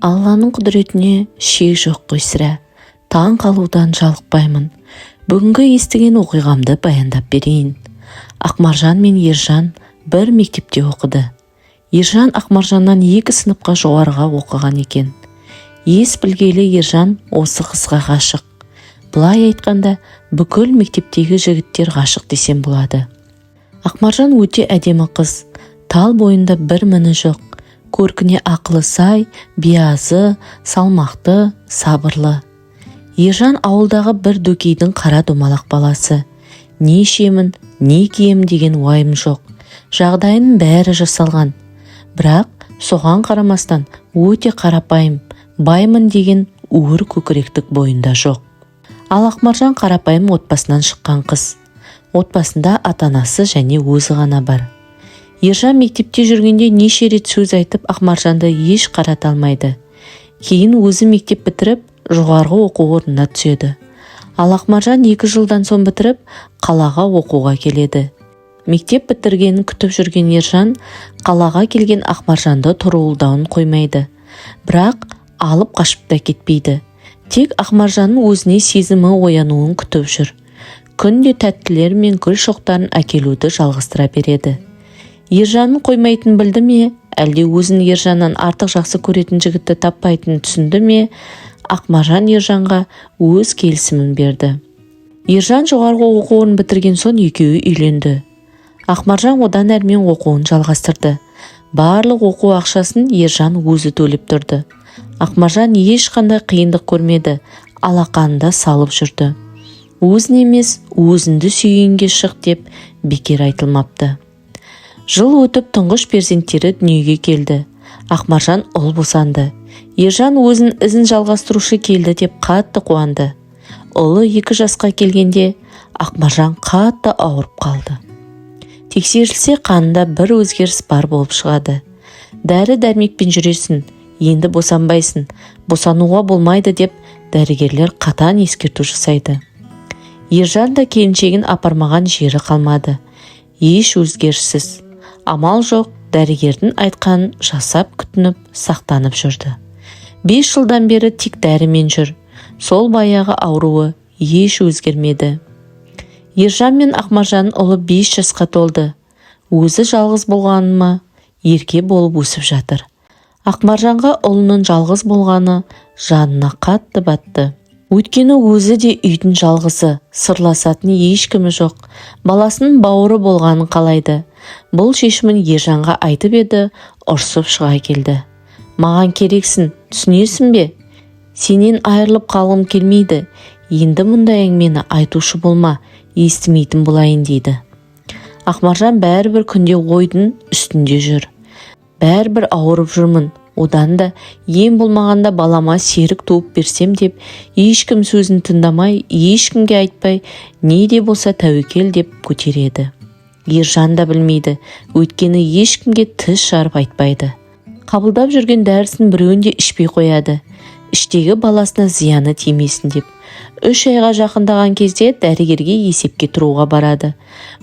Алланың құдіретіне шек жоқ қой, сірә. Таң қалудан жалықпаймын. Бүгінгі естіген оқиғамды баяндап берейін. Ақмаржан мен Ержан бір мектепте оқыды. Ержан Ақмаржаннан 2 сыныпқа жоғарыға оқыған екен. Ес білгелі Ержан осы қызға ғашық. Былай айтқанда, бүкіл мектептегі жігіттер ғашық десем болады. Ақмаржан өте әдемі қыз. Тал бойында бір міні жоқ. Көркіне ақылы сай, биязы, салмақты, сабырлы. Ержан ауылдағы бір дөкейдің қара домалақ баласы. Не ішемін, не киемін деген уайым жоқ. Жағдайының бәрі жасалған. Бірақ соған қарамастан өте қарапайым, баймын деген уыр көкіректік бойында жоқ. Ал Ақмаржан қарапайым отбасынан шыққан қыз. Отбасында ата-анасы және өзі ғана бар. Ержан мектепте жүргенде неше рет сөз айтып, Ақмаржанды еш қарата алмайды. Кейін өзі мектеп бітіріп, жоғарғы оқу орнына түседі. Ал Ақмаржан 2 жылдан соң бітіріп, қалаға оқуға келеді. Мектеп бітіргенін күтіп жүрген Ержан қалаға келген Ақмаржанды торуылдауын қоймайды. Бірақ алып қашып та кетпейді. Тек Ақмаржанның өзіне сезімі оянуын күтіп жүр. Күнде тәттілер мен гүл шоқтарын әкелуді жалғастыра береді. Ержанның қоймайтынын білді ме, әлде өзін Ержаннан артық жақсы көретін жігітті таппайтынын түсінді ме, Ақмаржан Ержанға өз келісімін берді. Ержан жоғарғы оқу орнын бітірген соң екеуі үйленді. Ақмаржан одан әрмен оқуын жалғастырды. Барлық оқу ақшасын Ержан өзі төлеп тұрды. Ақмаржан ешқандай қиындық көрмеді, алақанында салып жүрді. Өзін емес, өзіңді сүйгенге шық деп бекер айтылмапты. Жыл өтіп, тұңғыш перзенттері дүниеге келді. Ақмаржан ұл босанды. Ержан өзін ізін жалғастырушы келді деп қатты қуанды. Ұлы 2 жасқа келгенде Ақмаржан қатты ауырып қалды. Тексерілсе, қанында бір өзгеріс бар болып шығады. Дәрі-дәрмекпен жүресің, енді босанбайсың, босануға болмайды деп дәрігерлер қатаң ескерту жасайды. Ержан да келіншегін апармаған жері қалмады. Еш өзгеріссіз. Амал жоқ, дәрігердің айтқанын жасап, күтініп, сақтанып жүрді. 5 жылдан бері тек дәрімен жүр. Сол баяғы ауруы еш өзгермеді. Ержан мен Ақмаржанның ұлы 5 жасқа толды. Өзі жалғыз болғаны ма, ерке болып өсіп жатыр. Ақмаржанға ұлының жалғыз болғаны жанына қатты батты. Өйткені өзі де үйдің жалғызы, сырласатын ешкімі жоқ. Баласының бауыры болғанын қалайды. Бұл шешімін Ержанға айтып еді, ұрсып шыға келді. Маған керексің, түсінесің бе? Сенен айырылып қалғым келмейді. Енді мұндай әңгімені айтушы болма, естімейтін болайын дейді. Ақмаржан бәрібір күнде ойдың үстінде жүр. Бәрібір ауырып жүрмін. Одан да ең болмағанда балама серік туып берсем деп, ешкім сөзін тыңдамай, ешкімге айтпай, не де болса тәуекел деп көтереді. Ержан да білмейді, өйткені ешкімге тіс жарып айтпайды. Қабылдап жүрген дәрісін біреуін де ішпей қояды. Іштегі баласына зияны тимесін деп. 3 айға жақындаған кезде дәрігерге есепке тұруға барады.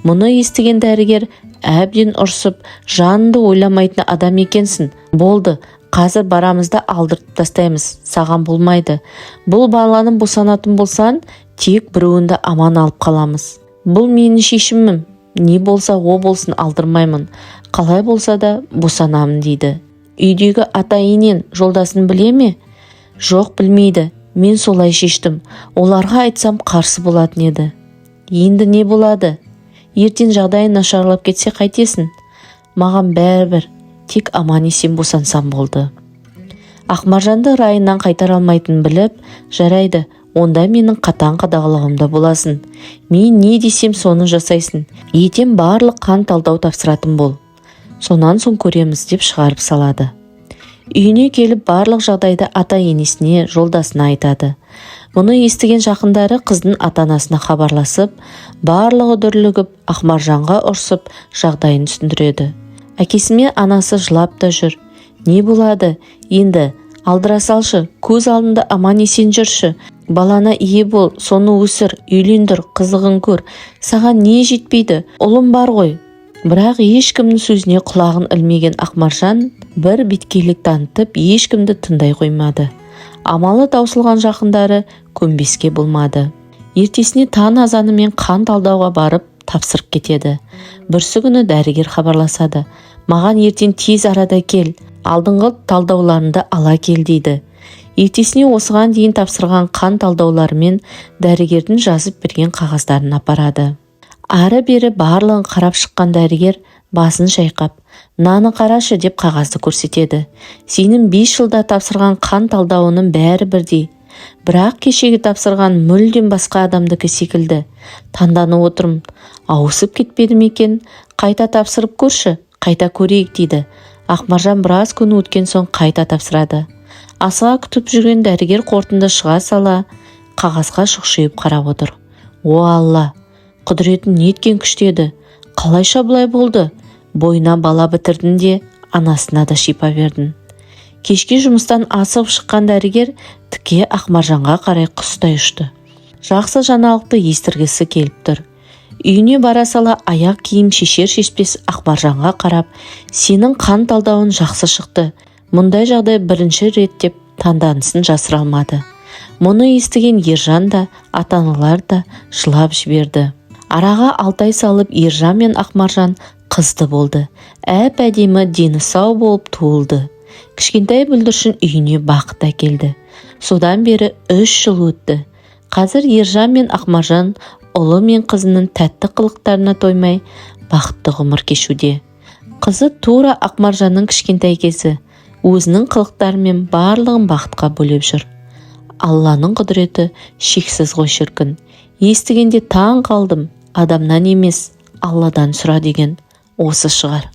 Мұны естіген дәрігер әбден ұрсып, жаныңды ойламайтын адам екенсің. Болды, қазір барамыз да алдыртып тастаймыз, саған болмайды. Бұл баланы босанатын болсаң, тек біреуінді аман алып қаламыз. Бұл менің шешімім. Не болса о болсын, алдырмаймын. Қалай болса да босанамын дейді. Үйдегі ата-енең, жолдасын біле ме? Жоқ, білмейді. Мен солай шештім. Оларға айтсам, қарсы болатын еді. Енді не болады? Ертең жағдайың нашарлап кетсе қайтесің? Маған бәрібір, тек аман-есен босансам болды. Ақмаржанды райынан қайтара алмайтынын біліп, жарайды, онда менің қатаң қадағалауымда боласың. Мен не десем, соны жасайсың. Ертең барлық қан талдау тапсыратын бол. Сонан соң көреміз деп шығарып салады. Үйіне келіп барлық жағдайды ата-енесіне, жолдасына айтады. Мұны естіген жақындары қыздың ата-анасына хабарласып, барлығы дүрлігіп, Ақмаржанға ұрсып, жағдайын түсіндіреді. Әкесі мен анасы жылап та жүр. Не болады? Енді алдыра салшы, көз алдында аман-есен жүрші. Балана ие бол, соны өсір, үйлендір, қызығын көр. Саған не жетпейді? Ұлым бар ғой. Бірақ ешкімнің сөзіне құлағын ілмеген Ақмаржан Бір беткейлік танытып, ешкімді тыңдай қоймады. Амалы таусылған жақындары көнбеске болмады. Ертесіне таң азанымен қан талдауға барып тапсырып кетеді. Бүрсі күні дәрігер хабарласады. Маған ертең тез арада кел, алдыңғы талдауларыңды ала кел дейді. Ертесіне осыған дейін тапсырған қан талдауларымен дәрігердің жазып берген қағаздарын апарады. Ары-бері барлығын қарап шыққан дәрігер басын шайқап, мынаны қарашы деп қағазды көрсетеді. Сенің 5 жылда тапсырған қан талдауының бәрі бірдей. Бірақ кешегі тапсырған мүлдем басқа адамдікі секілді. Таңданып отырмын. Ауысып кетпеді ме екен? Қайта тапсырып көрші, қайта көрейік дейді. Ақмаржан біраз күн өткен соң қайта тапсырады. Асыға күтіп жүрген дәрігер қорытынды шыға сала қағазға шұқшиып қарап отыр. О Алла, құдіретін неткен күшті еді. Қалайша бұлай болды? Бойына бала бітірдің де, анасына да шипа бердің. Кешке жұмыстан асығып шыққан дәрігер тіке Ақмаржанға қарай құстай ұшты. Жақсы жаңалықты естіргісі келіп тұр. Үйіне бара сала аяқ киім шешер-шешпес Ақмаржанға қарап, сенің қан талдауың жақсы шықты. Мұндай жағдай бірінші рет деп таңданысын жасыра алмады. Мұны естіген Ержан да, ата-аналар да жылап жіберді. Араға 6 ай салып Ержан мен Ақмаржан қызды болды. Әп-әдемі, дені сау болып туылды. Кішкентай бүлдіршін үйіне бақыт әкелді. Содан бері 3 жыл өтті. Қазір Ержан мен Ақмаржан ұлы мен қызының тәтті қылықтарына тоймай бақытты ғұмыр кешуде. Қызы тура Ақмаржанның кішкентай кезі, өзінің қылықтарымен барлығын бақытқа бөлеп жүр. Алланың құдіреті шексіз ғой шіркін. Естігенде таң қалдым, адамнан емес, Алладан сұра деген осы шығар.